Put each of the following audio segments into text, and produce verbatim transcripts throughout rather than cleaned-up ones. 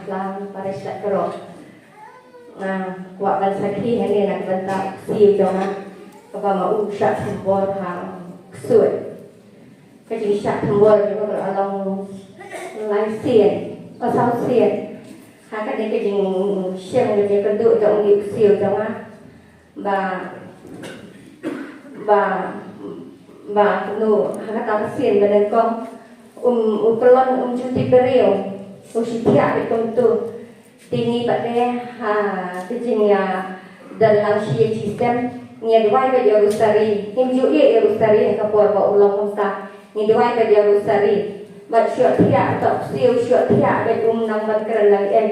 Lang Parish Laitkroh. Nga kwah ban sakhi hangne na ka bynta u ksiew jong nga kaba ma u shah thombor ha ksuid. Ka jingshah thombor jong u ka la long lai sien, o saw sien. Ha kane ka jingshem ka jingkynduh jong u ksiew jong nga ba ba ba kumno ha kata ka sien ba nyngkong um u kyllon um ju tip briew, u shu thiah beit kumto. Te ngi pat de ha ka jingïadon lang shi ïa shi sem ngi ïa duwai beit ïa u rosary, ngim ju ïeh ïa u rosary ha ka por ba u long kumta. Ngi duwai beit ïa u rosary bad shu thiah, to u ksiew shu thiah beit, um nang ban kren lang ei.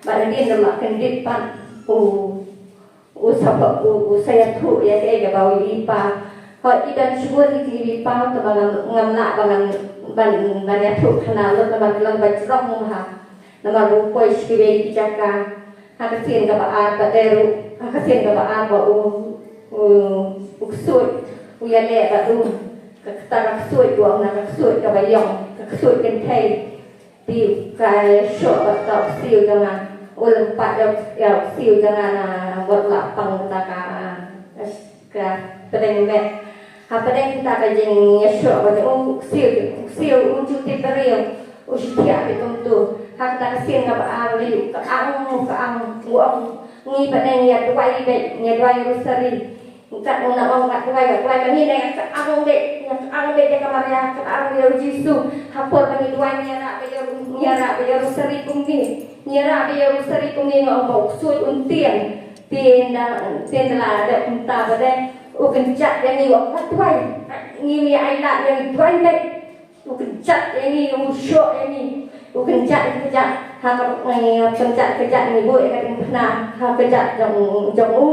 Bad hadien la kyndit pat u u sa u, u sa ïathuh ïa kaei kaba u ïohi paw. Hooid, i don shibun ki ïohi paw, te ba ngam, ngam lah ba ngan ban, ban ïathuh khana lut namar ki long ba jrong ha. Namar u poi sha kiwei ki jaka. Ha ka sien kaba ar pat de ruh, ha ka sien kaba ar ba u, u, u ksuid u ïaleh bad u, kata ka ksuid u ong na ka ksuid kaba ïong, ka ksuid kynthei. Te ka shoh bad ka u ksiew jong nga, u lympat ïa u ksiew jong nga na wat la pang kata ka, ka pdeng met. Ha pdeng kata ka jingïashoh bad u ksiew, u ksiew um ju tip briew, u shu thiah beit kumto. Ha kata ka sien kaba ar lei u kyang, u kyang, u ong ngi pat ngi ïa duwai beit, ngi ïa duwai rosary. Kat u nang ong kat duwai, kat duwai, ngi nang kat ang beit, kat ang beit ïa ka Maria, kat ang beit ïa u Jisu. Ha por ba ngi duwai ngi ïarap beit ïa u, ngi ïarap beit ïa u rosary kum ngi. Ngi ïarap beit ïa u rosary kum ngi, nga ong ba u ksuid un tieng. Te na, te na la dep mynta ba dei u kynjat ïa ngi, u ong kat duwai. Ngi ngi ai lad ïa ngi duwai beit. U kynjat ïa ngi, u shoh ïa ngi. U kynjat, u kynjat ha ka, eh, kynjat, kynjat ngi buh ïa ka diengphna ha kynjat jong, jong u.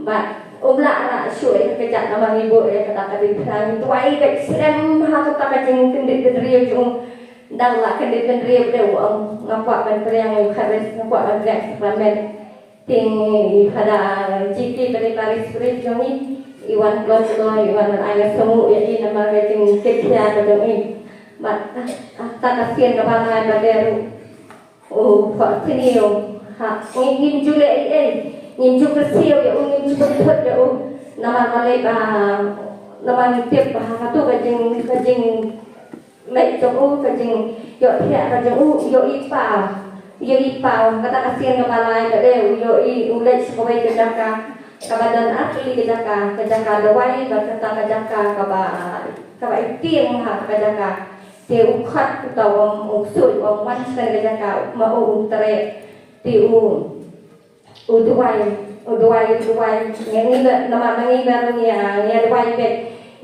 Bad um lah lah shuh ïa ka kynjat namar ngi buh ïa kata ka diengphna. Ngi duwai beit slem ha kata ka jingkyndit bynriew jong u. Dang lah kyndit bynriew de u ong nga kwah ban pdiang Eucharist, nga kwah ban pdiang sakramen. Te i Phadar G T bad i Parish Priest jong ngi i wan kloi kloi, i wan ai ka sngewbha ïa i namar ka jingkit khia ka jong i. Bad, ah, ah, ta ka sien kaba lai bad ruh u continue. Ha, ngi, ngim ju leh ei ei, ngim ju kyrsiew ïa u, ngim ju pynthut ïa u. Namar balei ba, namar ngi tip ba ha katu ka jing, ka jing leit jong u, ka jingïohthiah ka jong u, u ïohi paw. U ïohi paw, kata ka sien kaba lai ka dei, u ïohi, u leit sha kawei ka jaka kaba don ar tylli ka jaka, ka jaka duwai, bad kata ka jaka kaba, kaba ïa tieng ha ka jaka. Te u khot uta u ong, u ksuid u ong wan sha kane ka jaka, ma u um treh. Te u U duwai, u duwai, u duwai. Ngi, ngi, namar ngi, ngi, ngi, ngi duwai beit.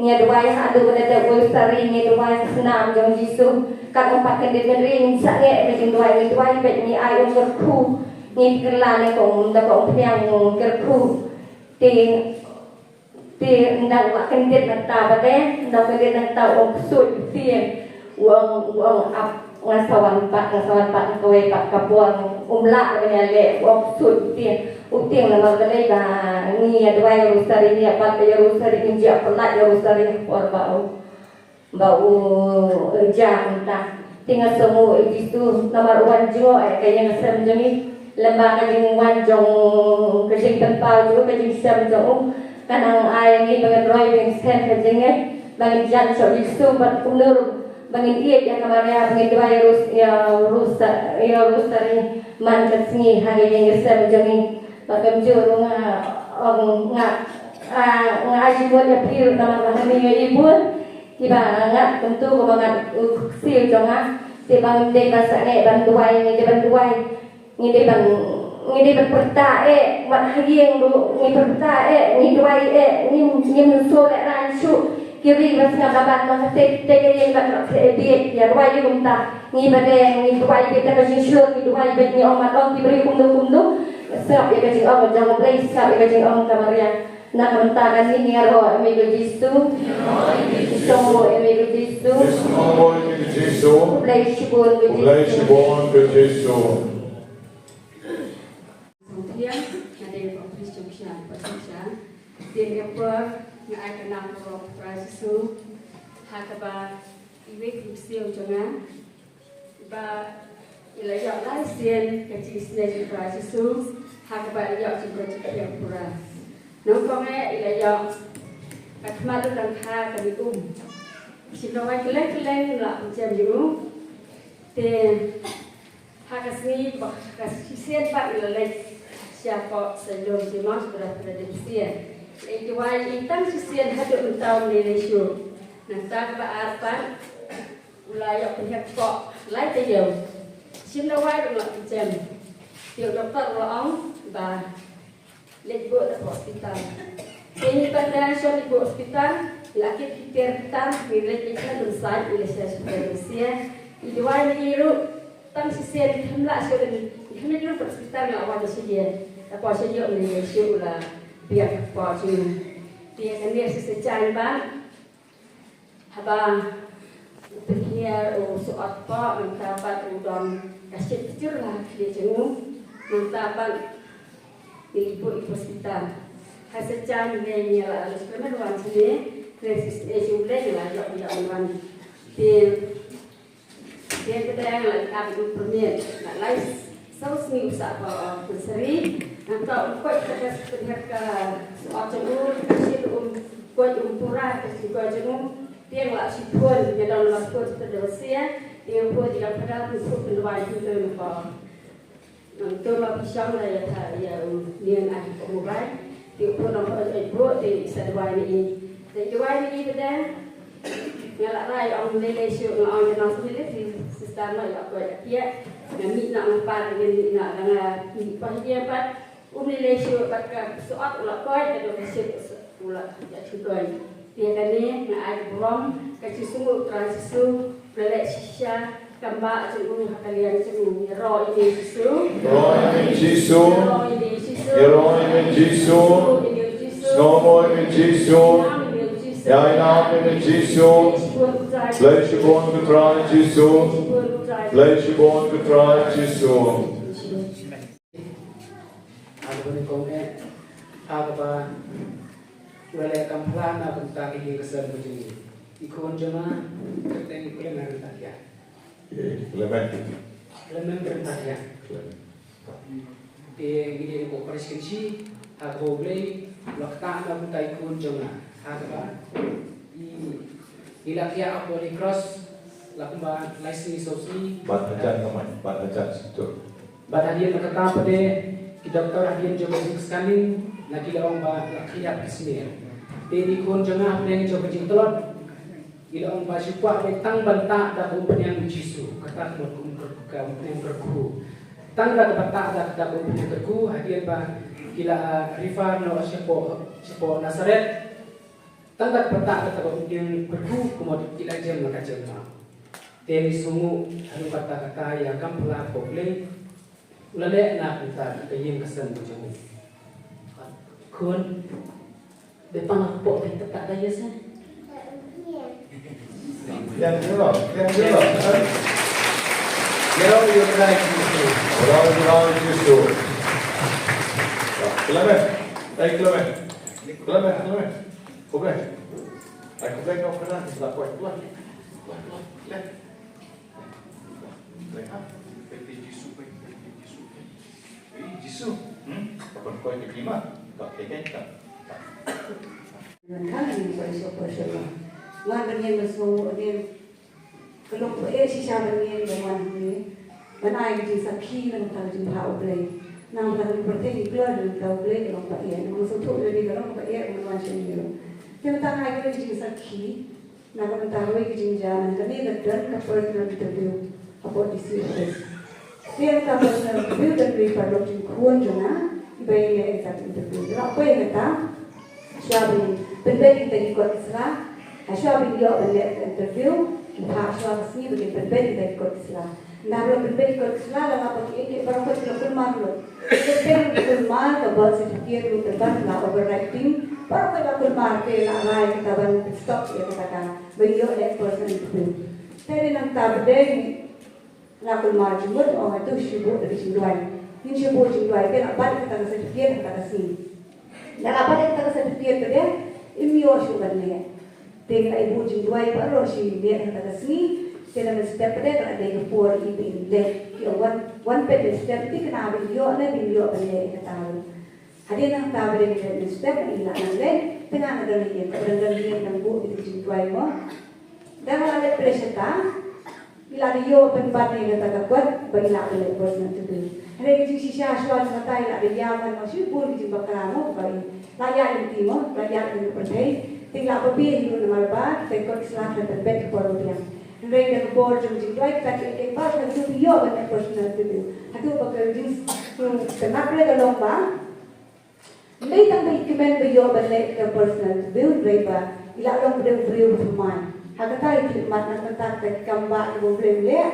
Ngi duwai haduh ba dep u rosary, ngi duwai ka snam jong Jisu. Kat um pat kyndit bynriew, ngi sangeh beit, ngi duwai, ngi duwai beit, ngi ai um kyrkhu. Ngi kylla ne kum da ka umphniang kyrkhu. Te Te ynda u la kyndit nangta ba dei, ynda u kyndit nangta u ong ksuid u tieng. U ong, u ong ap, nga sa wan pat, nga sa wan pat, kawei pat ka por, um lah ban ïaleh, u ong ksuid u tieng. U tieng namar balei ba ngi ïa duwai ïa u rosary, ngi ïa bat ïa u rosary, ngi ïa pynlait ïa u rosary ha ka por ba u Ba u, eh, ja mynta. Te nga sngew, eh, Jisu, namar u wan jngoh, eh, ka ïing ka sem jong ngi. Lem bad ka jingwan jong, ka jingpynpaw jong u, ka jingsem jong u. Ka nang ai ngi ba ngin roi, ba ngin sem ka jingngeit, ba ngin jan sha u Jisu, bad kumno ruh ba ngin ïeit ïa ka Maria, ba ngin duwai ïa u ros-, ïa u rosa-, ïa u rosary man ka sngi ha ka ïing ka sem jong ngi. Bad kumjuh ruh nga, ong nga, ah, nga ai jingmut ïa phi ruh namar ba hangne ïa i bun. Kiba ngat kumto, kiba ngat u ksiew jong nga. Te ba ngim dei ban sangeh ban duwai, ngi dei ban duwai. Ngi dei ban, ngi dei ban pyrta eh, wat ha ïing ruh ngi pyrta eh, ngi duwai eh, ngim, ngim sngewlehrain shuh. Ki ri ba sngap da ban ma ka te, te ka ïing ba ka te bieit, ïa duwai ïa kumta. Ngi ba dei, ngi duwai beit da ka jingshlur, ngi duwai beit, ngi ong mat ong ki briew kumno kumno. Sngap ïa ka jingong jong U Blei, sngap ïa ka jingong ka Maria. Na ka bynta kane ngi ïaroh ïa me ko Jisu. Jisu, ïa me ko Jisu. Jisu, ïa me ko Jisu. Khublei shibun ko Jisu. Khublei shibun ko Jisu. Sngewthiang, nga dei Baptist Jong Sha, Baptist Jong Sha. Dei ka por nga ai ka nam ka Trai Jisu. Ha kaba iwei ki ksiew jong nga. Ba I la ïoh lai sien ka jingsneng jong u Trai Jisu ha kaba i la ïoh jingkoit jingkhiah pura. Nyngkong eh i la ïoh ka khmat u dang kha ka um. Shisha wai kylleng kylleng la pynjem jong u. Te ha ka sngi ba ka shisien pat i la leit sha pok Saint John Simon Brother Paradipsia. Ei duwai i tang shisien haduh mynta um lei lei shuh. Nangta kaba ar pat u la ïoh pynhiar pok lai taïew. Shim dawai ba la pynjem. Te u doktor u la ong ba leit buh da pok hospital. Te ngi pat da shong leit buh hospital, la kit ki tiar ki tar, ngi leit leit sha Lumsaid, ngi leit sha hospital Lumsaid. I duwai ngi ruh tang shisien, ngi khlem lah shuh, ngi khlem leit ruh hospital, ngi la wan sha ïing. Da pok sha ïing ngi leit shuh, u la biang pok jong ngi. Te kane shisha jaiñ ba haba u pynhiar u shu ot pok, nangta pat u don ka shit picture la ha khlieh jong u. Nangta pat ngi leit buh i hospital. Ha sha jan ne ngi la lus kyrmen wan shane, ne sis ne shu le ngi la ïoh ïoh wan. Te Te ka dang la ap u permit, la lai saw sngi u sah pa, uh, pynsari. Nangta um koit ka gas pynhiar ka sah jong u, ka shit um koit um pura ka shit koit jong u. Te la shi phone, ïa dang la phone pyndosia. Te phone ïa ka dang phone pynduwai pyndosia pa. Nang tu ma phi shong la ïa tha ïa u nian ah ko mobile. Te u pun nang pun ai bro te i sa duwai ni i. Te i duwai ni i bede. Nga la rai ong lei lei shuh nga ong ïa nang sini lei si sister no ïa ko ïa pia. Nga mih na nang pat ngan mih na dang nga mih pa hi dia pat. Um lei lei shuh pat ka suat u la koi ka dok shuh u la ïa chu koi. Te kane nga ai burom ka chi sungu Trai Jisu. Nga leh shisha Kamba jong u ha ka liang jong u, ïaroh ïa u Jisu. Ïaroh ïa u Jisu. Ïaroh ïa u Jisu. Ïaroh ïa u Jisu. Sngew mo ïa u Jisu. Ïa u Jisu. Ïa u Jisu. Blei shibun ka Trai Jisu. Blei shibun ka Trai Jisu. Ha kaba nyngkong eh, ha kaba u la leh kam phla na ka bynta ka ïing ka sem ka jong ngi. I khun jong nga, kyrteng i Clement Ryntathiah. Clement. Clement Ryntathiah. Clement. Te ngi dei na ka parish Kynshi, ha kaba U Blei u la ktah na ka bynta i khun jong nga. Ha kaba i, i la thiah ha Holy Cross la kumba lai sngi saw sngi. Bad hajan ka mai, bad hajan situ. Bad hadien kata pat de ki doktor hadien jong ka jingscanning na ki la ong ba la khlieh ka snier. Te i khun jong nga hapdeng jong ka jingtlot i la ong ba shu kwah ba tang ban tah da ka umphniang u Jisu, kata ka mut ka um, ka umphniang kyrkhu. Tang da kaba tah da kata ka umphniang kyrkhu hadien ba ki la, ah, refer noh shapoh, shapoh Nazareth. Tang da kaba tah da kata ka umphniang kyrkhu ka mut ki la jem la ka jem ma. Te ngi sngewnguh haduh katta katta ïa kam pla ka U Blei. U la leh na ka bynta ka ïing ka sem ka jong u. Khun. Be pang ka pok be tak tak da ïa sa. Yang dulu, yang dulu. Yang dulu, yang dulu. Orang orang Yesus. Kelamen. Eh, kelamen. Kelamen, kelamen. Kelamen. Ai kelamen kau kena di sebelah kau. Keluar. Keluar, keluar. Keluar. Jisu, Jisu. Hmm? Kapan kau ini terima? Kau pegang kan? Kan ini pada siapa siapa. Wan dengan mesum ini. Kalau kau eh sisa dengan dengan ni. Mana yang jadi sakhi dalam tangan jumpa U Blei. Nang dalam berarti keluar dalam tangan U Blei kalau kau eh. Nang sentuh dari dalam kau eh. Mana macam ni. Tentang ai kau jadi sakhi. Na ka bynta kawei ka jingjia, na kane ka don ka personal interview hapoh D C office. Te ka personal interview don wei paralok jingkhun jong nga, iba ïaleh ïa ka interview. Te la poi ïa kata, shuwa ba ngin pynbeit ïa kita ki kot ki sla, ha shuwa ba ngin ïoh ban leh ka interview, ki phah shuwa ka sngi ba ngin pynbeit ïa kita ki kot ki sla. Naba la pynbeit kot sla la, la pynbeit ki baroh kot la kulmar lut. Ka pynbeit kulmar ka birth certificate lut, ka ban la overwriting. Baroh kot la kulmar, te la rai kata ban stop ïa kata ka ban ïoh leh personal interview. Te dei nangta ba dei la kulmar jingmut, ong hato shu buh da ka jingduwai. Ngin shu buh jingduwai, te la bat kata ka certificate kata ka sngi. Da la bat ïa kata ka certificate ba dei, im ïoh shuh ban leh. Te ngi la ïa buh jingduwai baroh shi miet ha kata ka sngi. Te na mynstep pat de ka la dei ka por i ba in leh, ki ong wan, wan peit mynstep, te kane ba in ïoh ne ba in ïoh ban leh kata ruh. Hadien nangta ba dei ka mynstep i la nang leh, te nga na don ïing, ka don ïing nang buh ïa ka jingduwai mo. Dang la leh pressure ta, i la ïoh pynban ïa kata ka kot ba i la leh personal interview. Hynrei ka jingshisha shuwa jong kata i la ïam mo, shibun ki jingbakla mo ba i la ïaid lynti mo, la ïaid lynti pyrthei. Te i la ba phi hi ruh namar ba kita ki kot ki sla ki la pynbeit ka por ba biang. Hynrei da ka bor jong jingduwai kita ki, ki pass, haduh ba ïoh ban leh personal interview. Haduh ba ka jingkynmaw ka long ba, ym dei tang ba i kmen ba ïoh ban leh ka personal interview, hynrei ba i la long briew, briew ba thymmai. Ha kata i khlieh mat na ka bynta kita ki kam ba kiba U Blei u leh.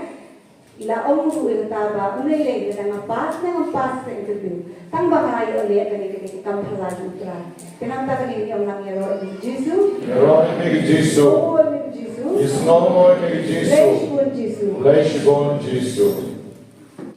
I la ong ruh ïa kata ba, une lei lada nga pass ne ngam pass ka interview, tang ba nga la ïoh leh kane, kane ka kam phylla jong U Trai. Te nangta kane ngi ong lang, ïaroh ïa u Jisu. Ïaroh ïa u Jisu. Sngewnguh ïa u Jisu. Sngewnguh ïa u Jisu. Khublei shibun Jisu. Khublei shibun Jisu.